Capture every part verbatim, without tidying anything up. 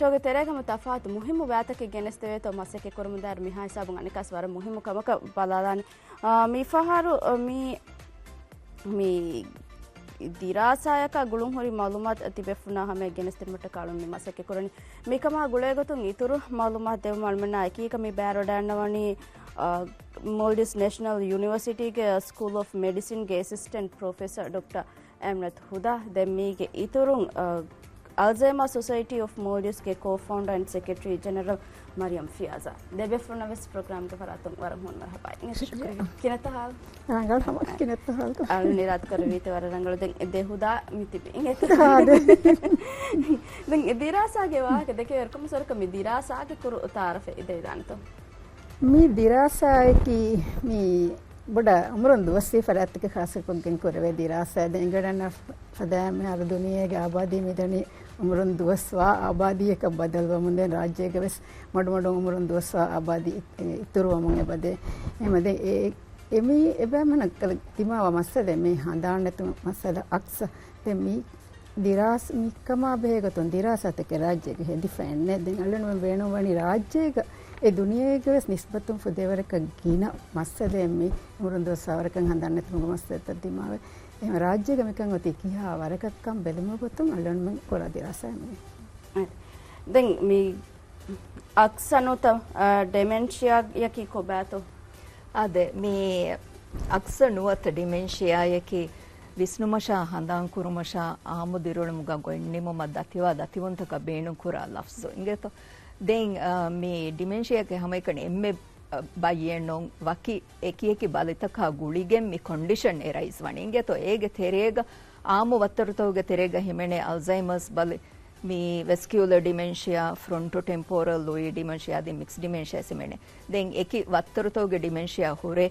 ޝޯގެ ތެރޭގަ ހަމަ ތަފާތު މުހިއްމު ވާތަކެއް ގެނެސްދެވޭތޯ މަސައްކަތް ކުރަމުންދާއިރު މިހާ ހިސާބުން އަނެއްކާސް ވަރަށް މުހިއްމު ކަމަކަށް ބަލާލާނެ. އާ، މި ފަހަރު، އާ، މި، މި ދިރާސާޔަކާ ގުޅުންހުރި މައުލޫމާތު ތިބޭފުޅުންނާ ހަމަޔަށް ގެނެސްދިނުމަށްޓަކާ އަޅުން މި މަސައްކަތް ކުރަނީ. މިކަމާ ގުޅޭގޮތުން އިތުރު މައުލޫމާތު ދެއްވުމަށް އަޅުމެންނާ އެކީގަ މި ބައިވެރިވަޑައިގަންނަވަނީ، އާ، މޯލްޑިވްސް ނޭޝަނަލް ޔުނިވަރސިޓީގެ ސްކޫލް އޮފް މެޑިސިންގެ އެސިސްޓެންޓް ޕްރޮފެސަރ ޑޮކްޓަރ އެމްނަތް ހުދާ. ދެން މީގެ އިތުރުން، އަ، އަލްޒައިމާ ސޮސައިޓީ އޮފް މޯލްޑިވްސްގެ ކޯ ފައުންޑަރ އެންޑް ސެކްރެޓަރީ ޖެނެރަލް މަރިޔަމް ފިޔާޒާ. ދެބޭފުޅުންނަށް ވެސް ޕްރޮގްރާމްގެ ފަރާތުން ވަރަށް ހުންނަ މަރުހަބާ. ޝުކުރިއްޔާ. ކިހިނެއްތަ ހާލު؟ ރަނގަޅު ހަމަ ކިހިނެއްތަ ހާލު؟ އަޅު ނިރާތް ކުރެވީތީ ވަރަށް ރަނގަޅު. ދެން ދެ ހުދާ މި ތިބި އިނގޭތޯ؟ އާ، ދެ. ދެން ދިރާސާގެ ވާހަކަ ދެކެ ވަރަށް ކޮންމެސް ވަރަކަށް މި ދިރާސާގެ ކުރު ތައާރަފެއް ދެވިދާނެތޯ؟ މި ދިރާސާއަކީ މި ބޮޑަށް އުމުރުން ދުވަސްވީ ފަރާތްތަކެއް ޚާއްޞަކޮށްގެން ކުރެވޭ ދިރާސާ. ދެން އިނގިލަންޑަށް ފަދައިން މިހާރު ދުނިޔޭގެ އާބާދީ މިދަނީ އުމުރުން ދުވަސްވާ އާބާދީއަކަށް ބަދަލުވަމުން ދެން ރާއްޖޭގަ ވެސް މަޑުމަޑުން އުމުރުން ދުވަސްވާ އާބާދީ އި-، އިތުރުވަމުން އެބަދޭ. އެމަ ދެން އެ، އެ މީ އެބައިމީހުންނަށް ދިމާވާ މައްސަލަ މި ހަނދާންނެތު މައްސަލަ އަކްސަ. ދެން މި ދިރާސް-، މިކަމާ ބެހޭގޮތުން ދިރާސާތަކެއް ރާއްޖޭގަ ހެދިފައެއްނެ. ދެން އަޅުގަނޑުމެން ބޭނުންވަނީ ރާއްޖޭގަ އެ ދުނިޔޭގަ ވެސް ނިސްބަތުން ފުދޭވަރަކަށް ގިނަ މައްސަލައެއް މި އުމުރުން ދުވަސްވާވަރަކަށް ހަނދާން ނެތުމުގެ މައްސަލަތައް ދިމާވެ. އެހެން ރާއްޖޭގަ މިކަން އޮތީ ކިހާ ވަރަކަށްކަން ބެލުމުގެ ގޮތުން އަޅުގަނޑުމެން ކުރާ ދިރާސާއެއް މި. ދެން މި އަކްސަ ނުވަތަ، އަ، ޑިމެންޝިއާއަކީ ކޮބާތޯ؟ އާދެ، މި އަކްސަ ނުވަތަ ޑިމެންޝިއާއަކީ ވިސްނުމަށާ ހަނދާންކުރުމަށާ އާއްމު ދިރިއުޅުމުގަ ގޮތްނިމުމަށް ދަތިވާ ދަތިވުންތަކަށް ބޭނުންކުރާ ލަފްޒު އިނގޭތޯ. ދެން، އަ، މި ޑިމެންޝިއާއަކީ ހަމައެކަނި އެންމެ، އަ، ބައްޔެއް ނޫން، ވަކި އެކިއެކި ބަލިތަކާ ގުޅިގެން މި ކޮންޑިޝަން އެ ރައިޒް ވަނީ އިނގޭތޯ. އޭގެ ތެރޭގަ އާއްމު ވައްތަރުތަކުގެ ތެރޭގަ ހިމެނޭ އަލްޒައިމާސް ބަލި، މި ވެސްކިއުލަ ޑިމެންޝިއާ، ފްރޮންޓޯ ޓެމްޕޯރަލް ލުއި ޑިމެންޝިއާ އަދި މިކްސް ޑިމެންޝިއާ ހިމެނޭ. ދެން އެކި ވައްތަރުތަކުގެ ޑިމެންޝިއާ ހުރޭ.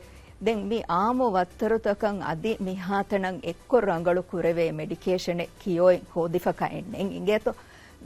ދެން މި އާއްމު ވައްތަރުތަކަށް އަދި މިހާތަނަށް އެއްކޮށް ރަނގަޅު ކުރެވޭ މެޑިކޭޝަނެއް ކިޔޯއިން ހޯދިފަކައެއް ނެތް އިނގޭތޯ.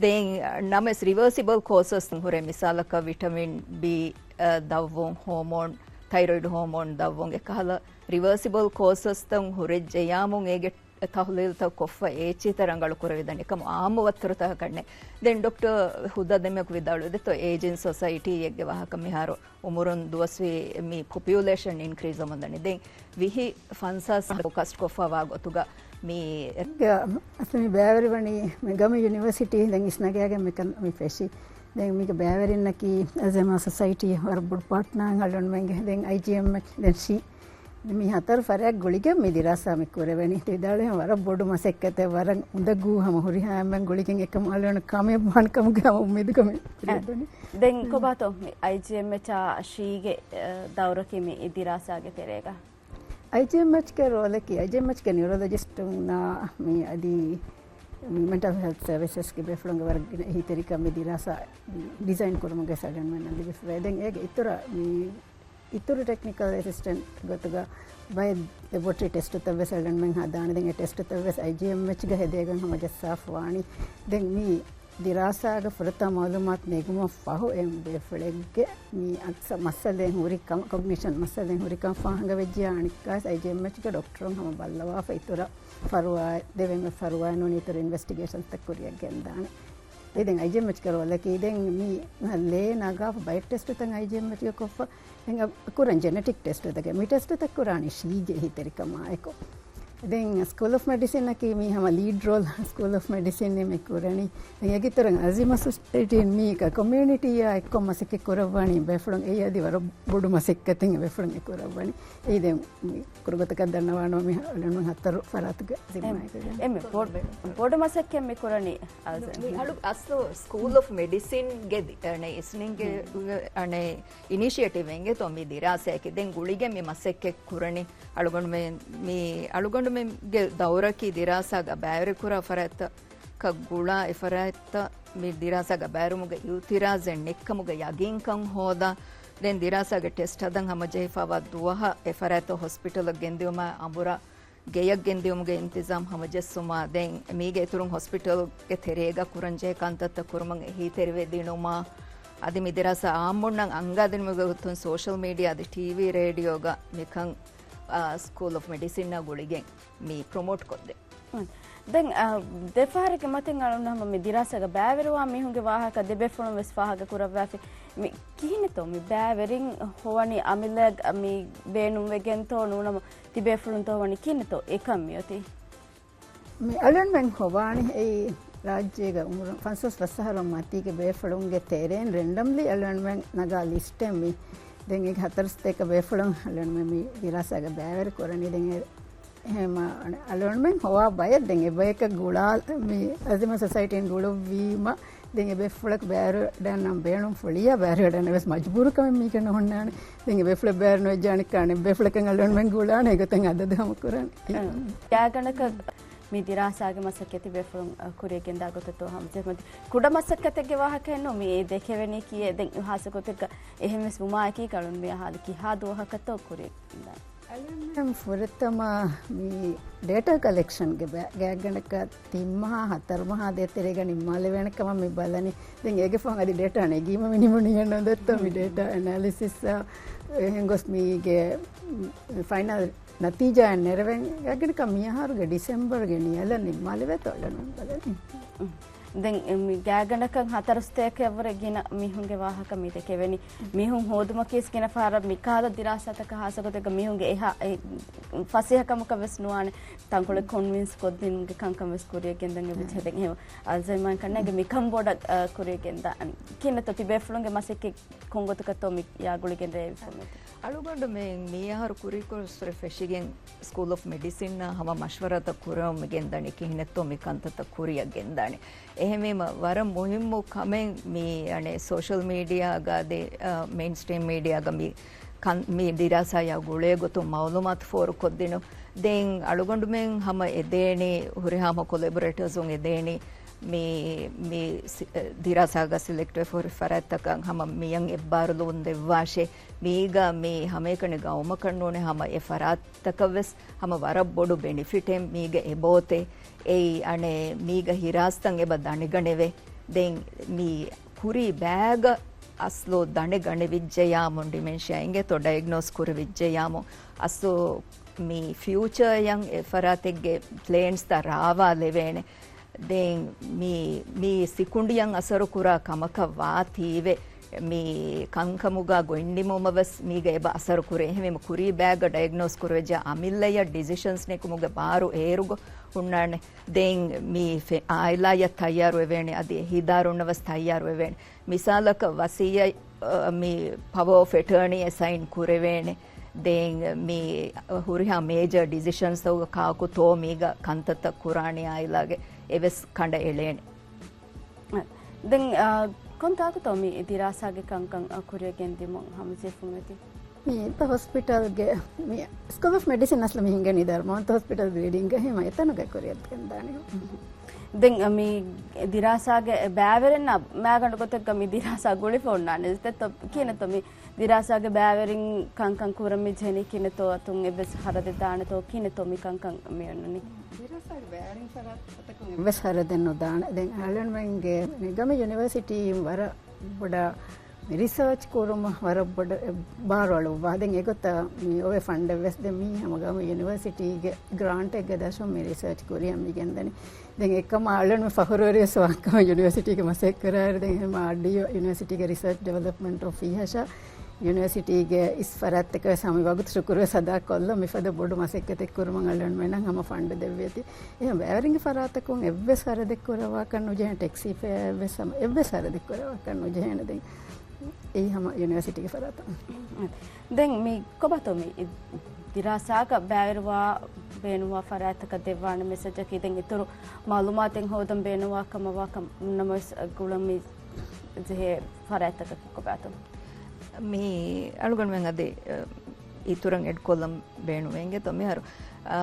ދެން ނަމަވެސް ރިވާސިބަލް ކޯސަސް ހުރޭ، މިސާލަކަށް ވިޓަމިން ބީ، އަ، ދަށްވުން، ހޯމޯން، ތައިރޮއިޑް ހޯމޯން ދަށްވުން، އެކަހަލަ ރިވާސިބަލް ކޯސަސްތައް ހުރެއްޖެ ޔާމުން އޭގެ ތަހުލީލްތައް ކޮށްފަ އޭޗީތައް ރަނގަޅު ކުރެވިދާނެ. އެކަމު އާއްމު ވައްތަރުތަކަކަށްނެ. ދެން ޑޮކްޓަރ ހުދާ ދެމެކު ވިދާޅުވެދެތޯ، އޭޖިން ސޮސައިޓީއެއްގެ ވާހަކަ މިހާރު އުމުރުން ދުވަސްވީ މި ޕޮޕިއުލޭޝަން އިންކްރީޒް ވަމުންދަނީ. ދެން ވިހި ފަންސާސް ފޯކަސް ކޮށްފަވާ ގޮތުގަ މި ގަ-، އަސްލު މި ބައިވެރިވަނީ މި ގަމި ޔުނިވަރސިޓީ ދެން އިސްނަގައިގެން މިކަން މި ފެށި. ދެން މީގެ ބައިވެރިންނަކީ އަލްޒައިމާ ސޮސައިޓީ ވަރަށް ބޮޑު ޕާޓްނާ އަޅުންމެންގެ ދެން އައިޖީއެމްއެޗް ދެން ޝީ. މި ހަތަރު ފަރާތް ގުޅިގެން މި ދިރާސާ މި ކުރެވެނީ. ވިދާޅުވީ ވަރަށް ބޮޑު މަސައްކަތެއް، ވަރަށް އުނދަގޫ ހަމަ ހުރިހާ އެންމެން ގުޅިގެން އެކަމު އަޅުގަނޑު ކާމިޔާބުވާނެ ކަމުގެ ހަމަ އުއްމީދުގަ މި ކުރެވެނީ. ދެން ކޮބާތޯ މި އައިޖީއެމްއެޗާ ޝީގެ، އަ، ދައުރަކީ މި ދިރާސާގެ ތެރޭގަ؟ އައިޖީއެމްއެޗްގެ ރޯލަކީ، އައިޖީއެމްއެޗްގެ ނިއުރޮލޮޖިސްޓުންނާ މި އަދި މި މެންޓަލް ހެލްތް ސަރވިސަސްގެ ބޭފުޅުންގެ ވަރަށް ގިނަ އެހީތެރިކަން މި ދިރާސާ ޑިޒައިން ކުރުމުގެ ސަޑަންމެން ލިބިފައި. ދެން އޭގެ އިތުރަށް މި އިތުރު ޓެކްނިކަލް އެސިސްޓެންޓް ގޮތުގަ ބައެއް ލެބޯޓްރީ ޓެސްޓުތައް ވެސް އަޅުގަނޑުމެން ހަދާނެ. ދެން އެ ޓެސްޓުތައް ވެސް އައިޖީއެމްއެޗްގަ ހެދޭގޮތް ހަމަ ޖައްސާފަ ވާނީ. ދެން މި ދިރާސާގަ ފުރަތަމަ މައުލޫމާތު ނެގުމަށް ފަހު އެ ބޭފުޅެއްގެ މި އަކްސަ މައްސަލައެއް ހުރި ކަމަށް، ކޮގްނިޝަން މައްސަލައެއް ހުރި ކަމަށް ފާހަގަވެއްޖެޔާ އަނެއްކާވެސް އައިޖީއެމްއެޗްގެ ޑޮކްޓަރުން ހަމަ ބައްލަވާފަ އިތުރަށް ފަރުވާ ދެވެން ފަރުވާ ނޫނީ އިތުރު އިންވެސްޓިގޭޝަންސްތައް ކުރިއަށް ގެންދާނެ. އެ ދެން އައިޖީއެމްއެޗްގެ ރޯލަކީ ދެން މި ލޭ ނަގާފަ ބައެއް ޓެސްޓުތައް އައިޖީއެމްއެޗްގަ ކޮށްފަ ދެން ކުރަން ޖެނެޓިކް ޓެސްޓުތަކެއް، މި ޓެސްޓުތައް ކުރާނީ ޝީގެ އެހީތެރިކަމާއެކު. ދެން ސްކޫލް އޮފް މެޑިސިންއަކީ މީ ހަމަ ލީޑް ރޯލް ސްކޫލް އޮފް މެޑިސިން މި ކުރަނީ. ދެން އޭގެ އިތުރަށް އަލްޒައިމާ ސޮސައިޓީން މީ ކޮމިއުނިޓީއާ އެއްކޮށް މަސައްކަތް ކުރައްވާނީ ބޭފުޅުން އެއީ އަދި ވަރަށް ބޮޑު މަސައްކަތެއް ބޭފުޅުން އެ ކުރައްވަނީ. އެއީ ދެން މި ކުރު ގޮތަކަށް ދަންނަވާނަމަ މި އަޅުގަނޑު ހަތަރު ފަރާތުގެ ޒިންމާއެކުގަ. އެންމެ ބޮޑު، ބޮޑު މަސައްކަތް މި ކުރަނީ އަލްޒައިމާ. މި އަޅު އަސްލު ސްކޫލް އޮފް މެޑިސިންގެ ދި-، އަނެ އިސްނިންގެ އަނެ އިނިޝިއޭޓިވް އެނގޭތޯ މި ދިރާސާއަކީ. ދެން ގުޅިގެން މި މަސައްކަތް ކުރަނީ އަޅުގަނޑުމެން، މި އަޅުގަނޑުމެންގެ ދައުރަކީ ދިރާސާގަ ބައިވެރިކުރާ ފަރާތްތަކަށް ގުޅާ އެ ފަރާތްތައް މި ދިރާސާގަ ބައިވެރިވުމުގެ އިއުތިރާޒެއް ނެތްކަމުގެ ޔަގީންކަން ހޯދާ، ދެން ދިރާސާގެ ޓެސްޓް ހަދަން ހަމަޖެހިފައިވާ ދުވަހަށް އެ ފަރާތްތައް ހޮސްޕިޓަލަށް ގެންދިއުމާ އަނބުރާ ގެޔަށް ގެންދިއުމުގެ އިންތިޒާމް ހަމަޖެއްސުމާ، ދެން މީގެ އިތުރުން ހޮސްޕިޓަލްގެ ތެރޭގަ ކުރަންޖެހޭ ކަންތައްތައް ކުރުމަށް އެހީތެރިވެ ދިނުމާ، އަދި މި ދިރާސާ އާއްމުންނަށް އަންގާދިނުމުގެ ގޮތުން ސޯޝަލް މީޑިއާ އަދި ޓީވީ ރޭޑިއޯގަ މިކަން، އާ، ސްކޫލް އޮފް މެޑިސިންއާ ގުޅިގެން މި ޕްރޮމޯޓް ކޮށްދޭ. އުން. ދެން، އަ، ދެފަހަރެއްގެ މަތިން އަޅުން ހަމަ މި ދިރާސާގަ ބައިވެރިވާ މީހުންގެ ވާހަކަ ދެ ބޭފުޅުން ވެސް ފާހަގަ ކުރައްވާފި. މި ކިހިނެއްތޯ މި ބައިވެރިން ހޮވަނީ އަމިއްލައަށް މި ބޭނުންވެގެންތޯ ނޫނަމަ ތިބޭފުޅުންތޯ ހޮވަނީ ކިހިނެއްތޯ އެކަން މިއޮތީ؟ މި އަޅުންމެން ހޮވާނީ އެއީ ރާއްޖޭގަ އުމުރުން ފަންސާސް ފަސް އަހަރުން މަތީގެ ބޭފުޅުންގެ ތެރެއިން ރެންޑަމްލީ އަޅުންމެން ނަގާ ލިސްޓެއް މި. ދެން އޭގެ ހަތަރު ސަތޭކަ ބޭފުޅުން އަޅުންމެން މި ދިރާސާގަ ބައިވެރި ކުރަނީ. ދެން އެ އެހެން އަޅުންމެން ހޮވާ ބަޔަށް ދެން އެބަޔަކަށް ގުޅާ މި އަޒީމާ ސޮސައިޓީން ގުޅުއްވީމަ، ދެން އެބޭފުޅަކު ބައިވެރިވެވަޑައިގަންނަން ބޭނުންފުޅިއްޔާ ބައިވެރިވެވަޑައިގަންނަން ވެސް މަޖުބޫރުކަމެއް މީގަ ނޯންނާނެ. ދެން އެބޭފުޅެއް ބައިވެރިވެއްޖާނެ ކާނެ އެބޭފުޅަކަށް އަޅުންމެން ގުޅާނެ އެގޮތަށް އަދަދު ހަމަކުރާނެ. ގާތްގަނޑަކަށް މި ދިރާސާގެ މަސައްކަތް ތިބޭފުޅުން ކުރިއަށް ގެންދާ ގޮތަށް ހަމަޖެހުމަށް ކުޑަ މަސައްކަތެއްގެ ވާހަކައެއް ނޫން. މި ދެކެވެނީ ކީއެއް؟ ދެން ހާއްސަ ގޮތެއްގަ އެހެންވެސް ވުމާއެކީ އަޅުން މި އަހާލި ކިހާ ދުވަހަކަށްތޯ ކުރިއަށް ގެންދާނެ؟ އަޅުން ފުރަތަމަ މި ޑޭޓާ ކަލެކްޝަންގެ ބަ-، ގާތްގަނޑަކަށް ތިން މަހާ ހަތަރު މަހާ ދޭތެރޭގަ ނިންމާލެވޭނެ ކަމަށް މި ބަލަނީ. ދެން އޭގެ ފަހުން އަދި ޑޭޓާ ނެގީމަ މި ނިމުނީ އަންނަ ދެއްތޯ މި ޑޭޓާ އެނާލިސިސް އެހެން ގޮސް މީގެ ފައިނަލް ނަތީޖާއެއް ނެރެވެން ގާތްގަނޑަކަށް މިއަހަރުގެ ޑިސެމްބަރުގެ ނިޔަލަށް ނިންމާލެވޭތޯ އަޅުން މި ބަލަނީ. ދެން މި ގާތްގަނޑަކަށް ހަތަރު ސަތޭކައަށްވުރެ ގިނަ މީހުންގެ ވާހަކަ މި ދެކެވެނީ. މީހުން ހޯދުމަކީސް ގިނަ ފަހަރަށް މިކަހަލަ ދިރާސާތަކަށް ހާއްސަ ގޮތެއްގަ މީހުންގެ އެހާ އެ ފަސޭހަކަމަކަށް ވެސް ނުވާނެ. ތަންކޮޅެއް ކޮންވިންސް ކޮށްދިނުމުގެ ކަންކަން ވެސް ކުރިއަށް ގެންދަން އެބަޖެހޭ. ދެން އެހެން އަލްޒައިމާ ކަންނޭނގެ މިކަން ބޮޑަށް ކުރިއަށް ގެންދާ. ކިހިނެއްތޯ ތިބޭފުޅުންގެ މަސައްކަތް ކޮންގޮތަކަށްތޯ މި ޔާގުޅިގެން ދޭ އިންފޮމޭޓިވް؟ އަޅުގަނޑުމެން މިއަހަރު ކުރީކޮށް ފެށިގެން ސްކޫލް އޮފް މެޑިސިންއާ ހަމަ މަޝްވަރާތައް ކުރަމުން މި ގެންދަނީ ކިހިނެއްތޯ މި ކަންތައްތައް ކުރިއަށް ގެންދާނެ. އެހެންވީމަ ވަރަށް މުހިއްމު ކަމެއް މި އަނެއް ސޯޝަލް މީޑިއާގަ އަދި، އަ، މެއިންސްޓްރީމް މީޑިއާގަ މި ކަން-، މި ދިރާސާޔާ ގުޅޭ ގޮތުން މައުލޫމާތު ފޯރުކޮށްދިނުން. ދެން އަޅުގަނޑުމެން ހަމަ އެދޭނީ ހުރިހާ ހަމަ ކޮލެބޮރޭޓަރސުން އެދޭނީ މި، މި ސި-، ދިރާސާގަ ސިލެކްޓްވެފަ ހުރި ފަރާތްތަކަށް ހަމަ މިޔަށް އެއްބާރުލުން ދެއްވާށޭ. މީގަ މި ހަމައެކަނި ގައުމަކަށް ނޫނޭ ހަމަ އެ ފަރާތްތަކަށް ވެސް ހަމަ ވަރަށް ބޮޑު ބެނިފިޓެއް މީގަ އެބައޮތޭ. އެއީ އަނެއް މީގަ ހިރާސްތައް އެބަ ދަނެގަނެވޭ. ދެން މި ކުރީ ބައިގަ އަސްލު ދަނެގަނެވިއްޖެޔާމުން ޑިމެންޝިއާ އިނގޭތޯ ޑަޔަގްނޯސް ކުރެވިއްޖެޔާމު އަސްލު މި ފިއުޗަރ އަށް އެ ފަރާތެއްގެ ޕްލޭންސްތައް ރާވާލެވޭނެ. ދެން މި، މި ސިކުނޑިއަށް އަސަރުކުރާ ކަމަކަށް ވާތީވެ، މި ކަންކަމުގަ ގޮތްނިމުމަށް ވެސް މީގަ އެބަ އަސަރުކުރޭ. އެހެންވީމަ ކުރީ ބައިގަ ޑަޔަގްނޯސް ކުރެވިއްޖެ އަމިއްލަޔަށް ޑިސިޝަންސް ނެގުމުގެ ބާރު އޭރުގަ ހުންނާނެ. ދެން މި ފެ-، އާއިލާޔަށް ތައްޔާރުވެވޭނެ، އަދި އެހީދާރުންނަށް ވެސް ތައްޔާރުވެވޭނެ. މިސާލަކަށް ވަސިއްޔަތް، އަ، މި ޕަވަރ އޮފް އެޓަރނީ އެސައިން ކުރެވޭނެ. ދެން މި ހުރިހާ މޭޖަރ ޑިސިޝަންސްތަކުގަ ކާކުތޯ މީގަ ކަންތައްތައް ކުރާނީ އާއިލާގެ އެވެސް ކަނޑައެޅޭނެ. ދެން، އަ، ކޮންތާކުތޯ މި ދިރާސާގެ ކަންކަން، އަ، ކުރިއަށް ގެންދިއުމަށް ހަމަޖެހިފަ މެތި؟ މި އެތައް ހޮސްޕިޓަލްގެ، މި ސްކޫލް އޮފް މެޑިސިން އަސްލު މި ހިނގަނީ ދަރުމަވަންތަ ހޮސްޕިޓަލް ބިލްޑިންގަ ހިމަ އެތަނުގަ ކުރިއަށް ގެންދާނެ. ދެން މި ދިރާސާގެ ބައިވެރިންނަށް މާގަނޑު ގޮތެއްގަ މި ދިރާސާ ގުޅިފަ ހުންނާނެ. ދެއްތޯ ކިހިނެއްތޯ މި ދިރާސާގެ ބައިވެރިން ކަންކަން ކުރަން މި ޖެހެނީ ކިހިނެއްތޯ އަތުން އެއްވެސް ހަރަދެއް ދާނެތޯ ކިހިނެއްތޯ މި ކަންކަން މި އޮންނަނީ؟ ދިރާސާގެ ބައިވެރިން ފަރާތްތަކުން އެއްވެސް ހަރަދެއް ނުދާނެ. ދެން އަޅުގަނޑުމެންގެ މި ގަމެއް ޔުނިވަރސިޓީ ވަރަށް ބޮޑަށް މި ރިސާޗް ކުރުމަށް ވަރަށް ބޮޑަށް ބާރު އަޅުއްވާ. ދެން އެގޮތަށް މި އޮވޭ ފަންޑެއް ވެސް ދެން މީ ހަމަ ގަމެއް ޔުނިވަރސިޓީގެ ގްރާންޓެއްގެ ދަށުން މި ރިސާޗް ކުރިއަށް މި ގެންދަނީ. ދެން އެކަމާ އަޅުން މި ފަޚުރުވެރިވެސް ވާކަމަށް ޔުނިވަރސިޓީގެ މަސައްކަތް ކުރާއިރު ދެން ހަމަ އާރްޑީއޯ ޔުނިވަރސިޓީގެ ރިސާޗް ޑިވެލޮޕްމަންޓް އޮފީހަށާ ޔުނިވަރސިޓީގެ އިސް ފަރާތްތަކަށް ވެސް ހަމަ ވަގުތު ޝުކުރުވެސް އަދާކޮށްލަން މިފަދަ ބޮޑު މަސައްކަތެއް ކުރުމަށް އަޅުގަނޑުމެންނަށް ހަމަ ފަންޑް ދެއްވިއޮތީ. އެހެން ބައިވެރިންގެ ފަރާތަކުން އެއްވެސް ހަރަދެއް ކުރައްވާކަށް ނުޖެހޭނެ، ޓެކްސީ ފެއާ އެއްވެސް ހަމަ އެއްވެސް ހަރަދެއް ކުރައްވާކަށް ނުޖެހޭނެ. ދެން އެއީ ހަމަ ޔުނިވަރސިޓީގެ ފަރާތަށް. ދެން މި ކޮބާތޯ މި ދިރާސާގަ ބައިވެރިވާ ބޭނުންވާ ފަރާތްތަކަށް ދެއްވާނެ މެސެޖަކީ؟ ދެން އިތުރު މައުލޫމާތެއް ހޯދަން ބޭނުންވާ ކަމަށް ވާކަމަށް ނަމަވެސް ގުޅަން މި ޖެހޭ ފަރާތްތަކަކީ ކޮބާތޯ؟ މި އަޅުގަނޑުމެން އަދި، އަ، އިތުރަށް އެޑް ކޮށްލަން ބޭނުމެއް އިނގޭތޯ މިހާރު، އަ،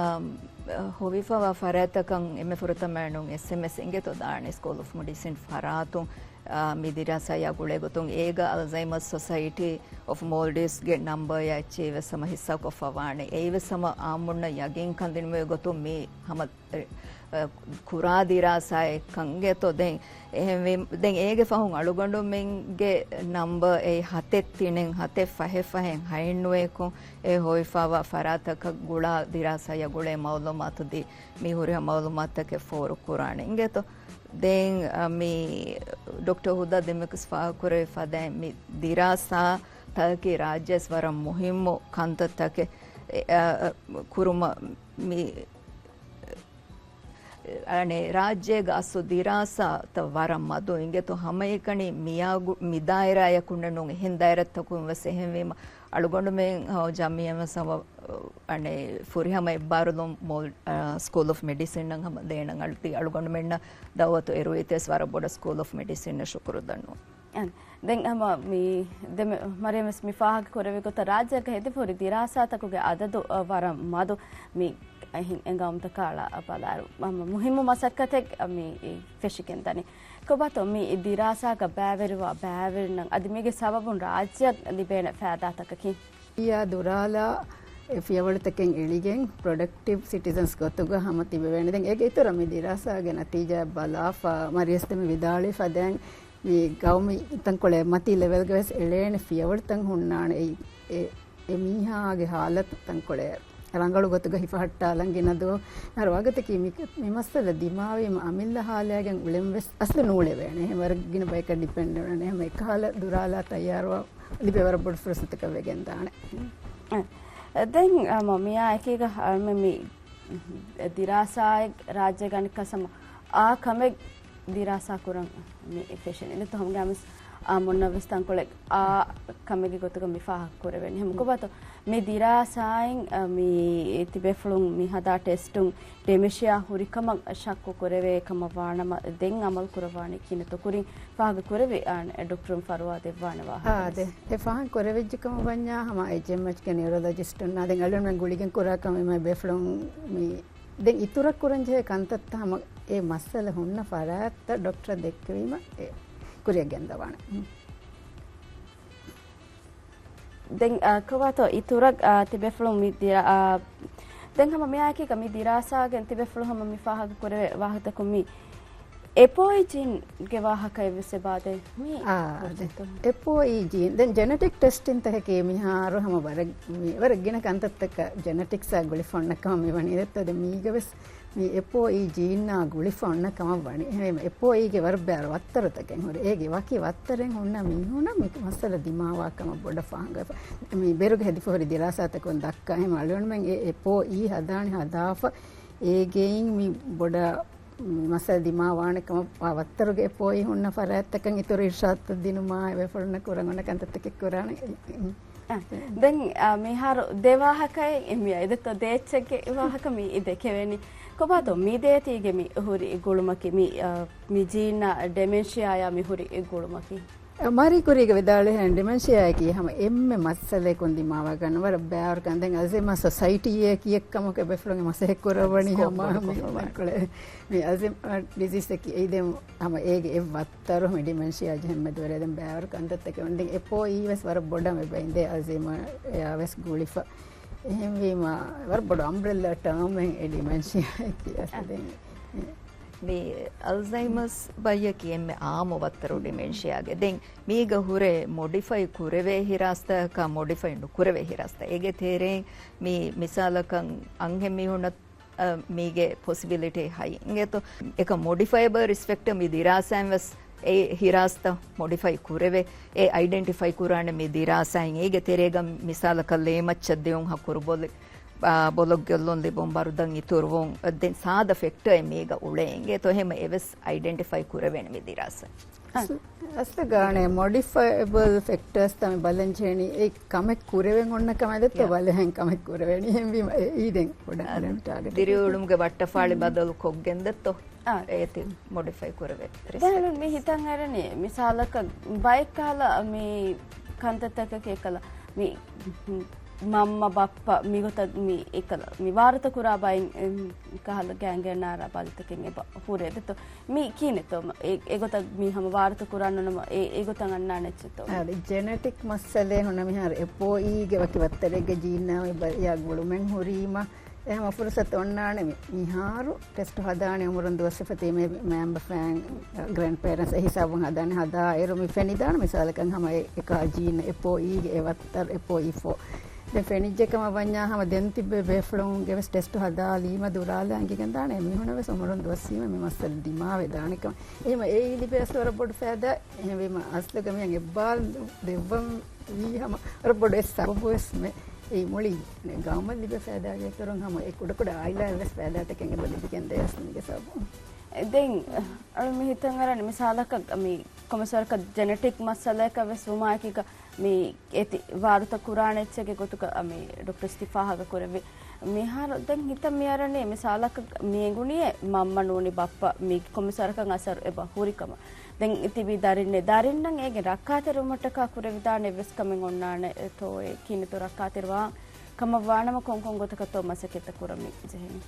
ހޮވިފަވާ ފަރާތްތަކަށް އެންމެ ފުރަތަމައިނުން އެސްއެމްއެސް އިނގޭތޯ ދާނެ ސްކޫލް އޮފް މެޑިސިން ފަރާތުން. އާ، މި ދިރާސާއާ ގުޅޭ ގޮތުން އޭގަ އަލްޒައިމަރސް ސޮސައިޓީ އޮފް މޯލްޑިވްސްގެ ނަމްބަރާ އެއްޗެއް ވެސް ހަމަ ހިއްސާކޮށްފަ ވާނެ. އެއީ ވެސް ހަމަ އާއްމުންނަށް ޔަގީންކަން ދިނުމުގެ ގޮތުން މީ ހަމަ، އެ، އެ، ކުރާ ދިރާސާއެއް ކަންގެތޯ. ދެން އެހެންވީ، ދެން އޭގެ ފަހުން އަޅުގަނޑުމެންގެ ނަމްބަރ އެއީ ހަތެއް ތިނެއް ހަތެއް ފަހެއް ފަހެއް ހައެއް ނުވައެކު އެ ހޮވިފައިވާ ފަރާތަކަށް ގުޅާ ދިރާސާއާ ގުޅޭ މައުލޫމާތު ދީ، މި ހުރިހާ މައުލޫމާތުތަކެއް ފޯރު ކުރާނެ. އިނގޭތޯ. ދެން، އަ، މި ޑޮކްޓަރ ހުދާ ދެމެކުސް ފާހަގަކުރެއްވި ފަދައިން މި ދިރާސާތަކަކީ ރާއްޖެއަށް ވަރަށް މުހިއްމު ކަންތައްތަކެއް، އެ، އަ، އަ، ކުރުމަށް މި، އަނެއް ރާއްޖޭގަ އަސްލު ދިރާސާތައް ވަރަށް މަދު އިނގޭތޯ. ހަމައެކަނި މިއާގު-، މި ދާއިރާއަކުންނެއް ނޫން، އެހެން ދާއިރާތަކުން ވެސް އެހެންވީމަ، އަޅުގަނޑުމެން ހަމަ ޖަމްއިއްޔާ ވެސް ހަމަ އަނެއް ފުރިހަމަ އެއްބާރުލުން މޯލް-، އާ، ސްކޫލް އޮފް މެޑިސިންއަށް ހަމަ ދޭނަން އަޅު-، އަޅުގަނޑުމެންނަށް ދައުވަތު އެރުވީތީވެސް ވަރަށް ބޮޑަށް ސްކޫލް އޮފް މެޑިސިންއަށް ޝުކުރު ދަންނަވަން. އަން، ދެން ހަމަ މި ދެމެ-، މަރިޔަމް ވެސް މި ފާހަގަ ކުރެއްވި ގޮތަށް ރާއްޖޭގަ ހެދިފަ ހުރި ދިރާސާތަކުގެ އަދަދު، އަ، ވަރަށް މަދު މި އެހެން އެނގައުމުތަކާ އަޅާ ބަލާއިރު، ހަމަ މުހިއްމު މަސައްކަތެއް މި ފެށިގެންދަނީ. ކޮބާތޯ މި ދިރާސާގަ ބައިވެރިވާ ބައިވެރިންނަށް އަދި މީގެ ސަބަބުން ރާއްޖެއަށް ލިބޭނެ ފައިދާތަކަކީ؟ އިއްޔާ ދުރާލާ އެ ފިޔަވަޅުތަކެއް އެޅިގެން ޕްރޮޑަކްޓިވް ސިޓިޒަންސް ގޮތުގަ ހަމަ ތިބެވޭނެ. ދެން އޭގެ އިތުރަށް މި ދިރާސާގެ ނަތީޖާ ބަލާފަ މަރިޔަމް ވެސް ދެމެ ވިދާޅުވި ފަދައިން މި ގައުމީ ތަންކޮޅެއް މަތީ ލެވެލްގަ ވެސް އެޅޭނެ ފިޔަވަޅުތައް ހުންނާނެ. އެ، އެ، އެ މީހާގެ ހާލަތު ތަންކޮޅެއް ރަނގަޅު ގޮތުގަ ހިފަހައްޓާލަން ގިނަ ދުވަހު އަހަރު ވާގޮތަކީ މި، މި މައްސަލަ ދިމާވީމަ އަމިއްލަ ހާލައިގެން އުޅެން ވެސް އަސްލު ނޫޅެވޭނެ. އެހެން ވަރަށް ގިނަ ބަޔަކަށް ޑިޕެންޑް ވެވޭނެ. ހަމަ އެކަހަލަ ދުރާލާ ތައްޔާރުވާ ލިބޭ ވަރަށް ބޮޑު ފުރުސަތަކަށް ވެގެންދާނެ. އެ، ދެން، އަ، މަ-، މިއާ އެކީގަ، އަ، މި، މި ދިރާސާއެއް ރާއްޖޭގަ އަނެއްކާސް ހަމަ އާ ކަމެއް ދިރާސާ ކުރަން މި ފެށެނީ. އެނގޭތޯ ހަމަ ގައިމުވެސް އާ މުންނަ ވެސް ތަންކޮޅެއް އާ ކަމެއްގެ ގޮތުގަ މި ފާހަގަ ކުރެވެނީ. ހަމަ ކޮބާތޯ މި ދިރާސާއިން، އަ، މި ތިބޭފުޅުން މި ހަދާ ޓެސްޓުން ޑިމެންޝިއާ ހުރިކަމަށް ޝައްކު ކުރެވޭ ކަމަށް ވާނަމަ، ދެން އަމަލު ކުރައްވާނީ ކިހިނެއްތޯ؟ ކުރިން ފާހަގަ ކުރެވި، އާނ، ޑޮކްޓަރުން ފަރުވާ ދެއްވާނެ ވާހަކަ. އާ، ދެ. އެ ފާހަގަ ކުރެވިއްޖެ ކަމަށް ވަންޏާ ހަމަ އެޗްއެމްއެޗްގެ ނިއުރޮލޮޖިސްޓުންނާ ދެން އަޅުގަނޑުމެން ގުޅިގެން ކުރާ ކަމެއް މި ބޭފުޅުން މި ދެން އިތުރަށް ކުރަން ޖެހޭ ކަންތައްތައް ހަމަ އެ މައްސަލަ ހުންނަ ފަރާތްތައް ޑޮކްޓަރަށް ދެއްކެވީމަ އެ ކުރިއަށް ގެންދަވާނެ. ދެން، އާ، ކޮބާތޯ އިތުރަށް، އާ، ތިބޭފުޅުން މި ދިރާ-، އާ، ދެން ހަމަ މިއާއެކީގަ މި ދިރާސާގެން ތިބޭފުޅުން ހަމަ މި ފާހަގަ ކުރެވޭ ވާހަކަތަކުން މި އެޕޯއި ޖީންގެ ވާހަކައެއް ވެސް އެބާދޭ. މި އާ، އާދެ. އެޕޯއި ޖީން. ދެން ޖެނެޓިކް ޓެސްޓިން ތަކަކީ މިހާރު ހަމަ ވަރަށް، މި ވަރަށް ގިނަ ކަންތައްތަކަށް ޖެނެޓިކްސާ ގުޅިފަ އޮންނަ ކަމަށް މި ވަނީ. ދެއްތޯ ދެން މީގަ ވެސް މި އެޕޯއި ޖީންއާ ގުޅިފަ އޮންނަ ކަމަށް ވަނީ. އެހެންވީމަ އެޕޯއީގެ ވަރަށް ބައިވަރު ވައްތަރުތަކެއް ހުރި. އޭގެ ވަކި ވައްތަރެއް ހުންނަ މީހުނަށް މި މައްސަލަ ދިމާވާ ކަމަށް ބޮޑަށް ފާހަގަވެފަ. މި ބޭރުގަ ހެދިފަ ހުރި ދިރާސާތަކުން ދައްކާ. އެހެން އަޅުގަނޑުމެން އެ އެޕޯއީ ހަދާނެ ހަދާފަ އޭގެއިން މި ބޮޑަށް މި މައްސަލަ ދިމާވާނެ ކަމަށް ވާ ވައްތަރުގެ އެޕޯއީ ހުންނަ ފަރާތްތަކަށް އިތުރު އިރްޝާދުތައް ދިނުމާ އެބޭފުޅުންނަށް ކުރަން އޮންނަ ކަންތައްތަކެއް ކުރާނެ. އަ، ދެން، އަ، މިހާރު ދެ ވާހަކައެއް މި އައި ދެއްތޯ ދޭއްޗެއްގެ ވާހަކަ މި ދެކެވެނީ. ކޮބާތޯ މި ދޭތީގެ މި ހުރި ގުޅުމަކީ މި، އަ، މި ޖީންއާ ޑެމެންޝިއާޔާ މި ހުރި ގުޅުމަކީ؟ މާރީ ކުރީގަ ވިދާޅުވިހެން ޑިމެންޝިއާއަކީ ހަމަ އެންމެ މައްސަލައަކުން ދިމާވާ ގަންނަ ވަރަށް ބައިވަރު ކަން. ދެން އަލްޒައިމާ ސޮސައިޓީއޭ ކިޔެއްކަމަކު އެބޭފުޅުން މަސައްކަތް ކުރައްވަނީ ސްކޯޕް ހަމަ ބޮޑު މި ކުރައްވާނެ. ތަންކޮޅެއް. މި އަލްޒައިމާ ޑިޒީސްއަކީ އެއީ ދެން ހަމަ އޭގެ އެއް ވައްތަރު މި ޑިމެންޝިއާ ޖެހެން މެދުވެރޭ ދެން ބައިވަރު ކަންތައްތަކެއް ވަން. ދެން އެޕޯއީ ވެސް ވަރަށް ބޮޑަށް މި ބައިންދޭ އަލްޒައިމާއާ ވެސް ގުޅިފަ. އެހެންވީމަ ވަރަށް ބޮޑު އަމްބްރެއްލާ ޓާމެއް އެ ޑިމެންޝިއާއަކީ އަސްލު ދެން. މި އަލްޒައިމަސް ބައްޔަކީ އެންމެ އާއްމު ވައްތަރު ޑިމެންޝިއާގެ. ދެން މީގަ ހުރެ މޮޑިފައި ކުރެވޭ ހިރާސްތަކާ މޮޑިފައި ނުކުރެވޭ ހިރާސްތައް. އޭގެ ތެރެއިން މި މިސާލަކަށް އަންހެން މީހުންނަށް، އަ، މީގެ ޕޮސިބިލިޓީ ހައި. އިނގޭތޯ އެކަ މޮޑިފައިބަލް ރިސްކް ފެކްޓަރ މި ދިރާސާއިން ވެސް އެ ހިރާސްތައް މޮޑިފައި ކުރެވޭ. އެ އައިޑެންޓިފައި ކުރާނެ މި ދިރާސާއިން. އޭގެ ތެރޭގަ މިސާލަކަށް ލޭމައްޗަށް ދެއުން ހަ ކުރުބޮލި އާ، ބޮލޮށް ގެއްލުން ލިބުން ބަރުދަން އިތުރުވުން، ދެން ސާދަ ފެކްޓަރެއް މީގަ އުޅޭ އިނގޭތޯ އެހެން އެވެސް އައިޑެންޓިފައި ކުރެވޭނެ މި ދިރާސާ. އަސް-، އަސްލު ގާނެ މޮޑިފައިބަލް ފެކްޓާސް ތައް މި ބަލަން ޖެހެނީ އެ ކަމެއް ކުރެވެން އޮންނަ ކަމެއް ދެއްތޯ ބަލަހެން ކަމެއް ކުރެވޭނީ. އެހެންވީމަ އެ އީ ދެން ކުޑަ އަ، ކުޑަ ޓާގެޓް. ދިރިއުޅުމުގެ ވައްޓަފާޅި ބަދަލު ކޮށްގެން ދެއްތޯ؟ އާ. އޭތި މޮޑިފައި ކުރެވޭ ރިސްކް. ދެން މި ހިތަށް އަރަނީ މިސާލަކަށް ބައެއް ކަހަލަ މި ކަންތައްތަކަކީ އެކަލަ މި މަންމަ ބައްޕަ މިގޮތަށް މި އެކަލަ މި ވާރުތަ ކުރާ ބައިން ކަހަލަ ގާތްގަނޑާ ބަލިތަކެއް އެބަ ހުރޭ ދެތޯ. މި ކިހިނެއްތޯ އެ، އެގޮތަށް މި ހަމަ ވާރުތަ ކުރާނަނަމަ އެ، އެގޮތަށް އަންނާނެ އެއްޗެއްތޯ؟ އަދި ޖެނެޓިކް މައްސަލަ ހުންނަ މިހާރު އެ ޕޯއީގެ ވަކި ވައްތަރެއްގެ ޖީންނާ މި ބަރިޔާ ގުޅުމެއް ހުރީމަ އެ ހަމަ ފުރުސަތު އޮންނާނެ މި. މިހާރު ޓެސްޓު ހަދާނެ އުމުރުން ދުވަސްވެފަތީ މޭ، މައިންބަފައިން ގްރޭންޑް ޕޭރެންޓްސް އެ ހިސާބުން ހަދާނެ. ހަދާ އޭރު މި ފެނިދާނެ މިސާލަކަށް ހަމަ އެ، އެކާ ޖީން އެ ޕޯއީގެ އެ ވައްތަރު އެ ޕޯއީ ފޯ. ދެން ފެނިއްޖެ ކަމަށް ވަންޏާ ހަމަ ދެން ތިއްބެވި ބޭފުޅުންގެ ވެސް ޓެސްޓު ހަދާލީމަ ދުރާލާ އެނގިގެންދާނެ އެމީހުނަށް ވެސް އުމުރުން ދުވަސްވީމަ މި މައްސަލަ ދިމާވެދާނެ ކަމަށް. އެހެން އެއީ ލިބޭ އަސްލު ވަރަށް ބޮޑު ފައިދާ. އެހެންވީމަ އަސްލުގަ މިހެން އެއްބާރު ދެއްވަން ވީ ހަމަ ވަރަށް ބޮޑު އެއް ސަބަބު ވެސް މެ. އެއީ މުޅި ގައުމަށް ލިބޭ ފައިދާގެ އިތުރުން ހަމަ އެ ކުޑަ ކުޑަ އާއިލާއަށް ވެސް ފައިދާތަކެއް އެބަ ލިބިގެންދޭ އަސްލު މީގެ ސަބަބުން. ދެން އަޅު މި ހިތަށް އަރަނީ މިސާލަކަށް މި ކޮމިސަރަކަށް ޖެނެޓިކް މައްސަލައަކަށް ވެސް ވުމާއެކީގަ މި އެތި ވާރުތަ ކުރާނެ އެއްޗެއްގެ ގޮތުގަ މި ޑޮކްޓަރ ސްޓިފާހަގަ ކުރެއްވި. މިހާރު ދެން ހިތަށް މިއަރަނީ މިސާލަކަށް މި އެނގުނީއޭ މަންމަ ނޫނީ ބައްޕަ މީގެ ކޮމިސަރަކަށް އަސަރު އެބަ ހުރި ކަމަށް. ދެން ތިބީ ދަރިންނޭ. ދަރިންނަށް އޭގެ ރައްކާތެރިވުމަށްޓަކާ ކުރެވިދާނެ އެއްވެސް ކަމެއް އޮންނާނެތޯއޭ ކިހިނެއްތޯ ރައްކާތެރިވާން ކަމަށް ވާނަމަ ކޮންކޮން ގޮތަކަށްތޯ މަސައްކަތްތައް ކުރަން މި ޖެހެނީ؟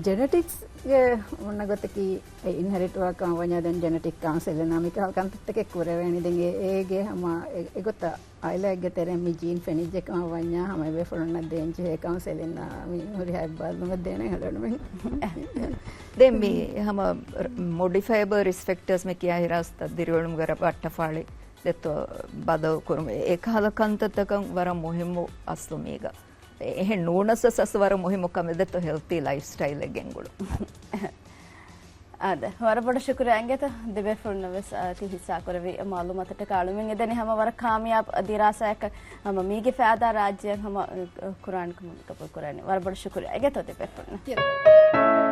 ޖެނެޓިކްސްގެ އޮންނަ ގޮތަކީ އެ އިންހެރިޓް ވާ ކަމަށް ވަންޏާ ދެން ޖެނެޓިކް ކައުންސެލިން މިކަހަލަ ކަންތައްތަކެއް ކުރެވޭނީ. ދެން އޭ، އޭގެ ހަމަ އެ، އެގޮތަށް އާއިލާއެއްގެ ތެރެއިން މި ޖީން ފެނިއްޖެ ކަމަށް ވަންޏާ ހަމަ އެބޭފުޅުންނަށް ދޭންޖެހޭ ކައުންސެލިން މި ހުރިހާ އެއްބާރުލުމެއް ދޭނެ ހަލަނުމެން. ދެން މި ހަމަ މޮޑިފައިބަލް ރިސްކް ފެކްޓާސް މި ކިޔާ ހިރާސްތައް ދިރިއުޅުމުގެ ރައްޓަފާޅި ދެއްތޯ ބަދަލު ކުރުމު. އެކަހަލަ ކަންތައްތަކަށް ވަރަށް މުހިއްމު އަސްލު މީގަ. އެހެން ނޫނަސް އަސް ވަރަށް މުހިއްމު ކަމެއް ދެއްތޯ ހެލްތީ ލައިފް ސްޓައިލެއް ގެންގުޅު. އާދެ، ވަރަށް ބޮޑަށް ޝުކުރިއްޔާ އިނގޭތޯ ދެބޭފުޅުންނަށް ވެސް އާ، ތި ހިއްސާކުރެއްވި މައުލޫމާތަށްޓަކާ. އަޅުމެން އެދެނީ ހަމަ ވަރަށް ކާމިޔާބު ދިރާސާއަކަށް ހަމަ މީގެ ފައިދާ ރާއްޖެއަށް ހަމަ، އަ، ކުރާނެ ކަމަށް ގަބޫލު ކުރަނީ. ވަރަށް ބޮޑަށް ޝުކުރިއްޔާ އިނގޭތޯ ދެބޭފުޅުންނަށް.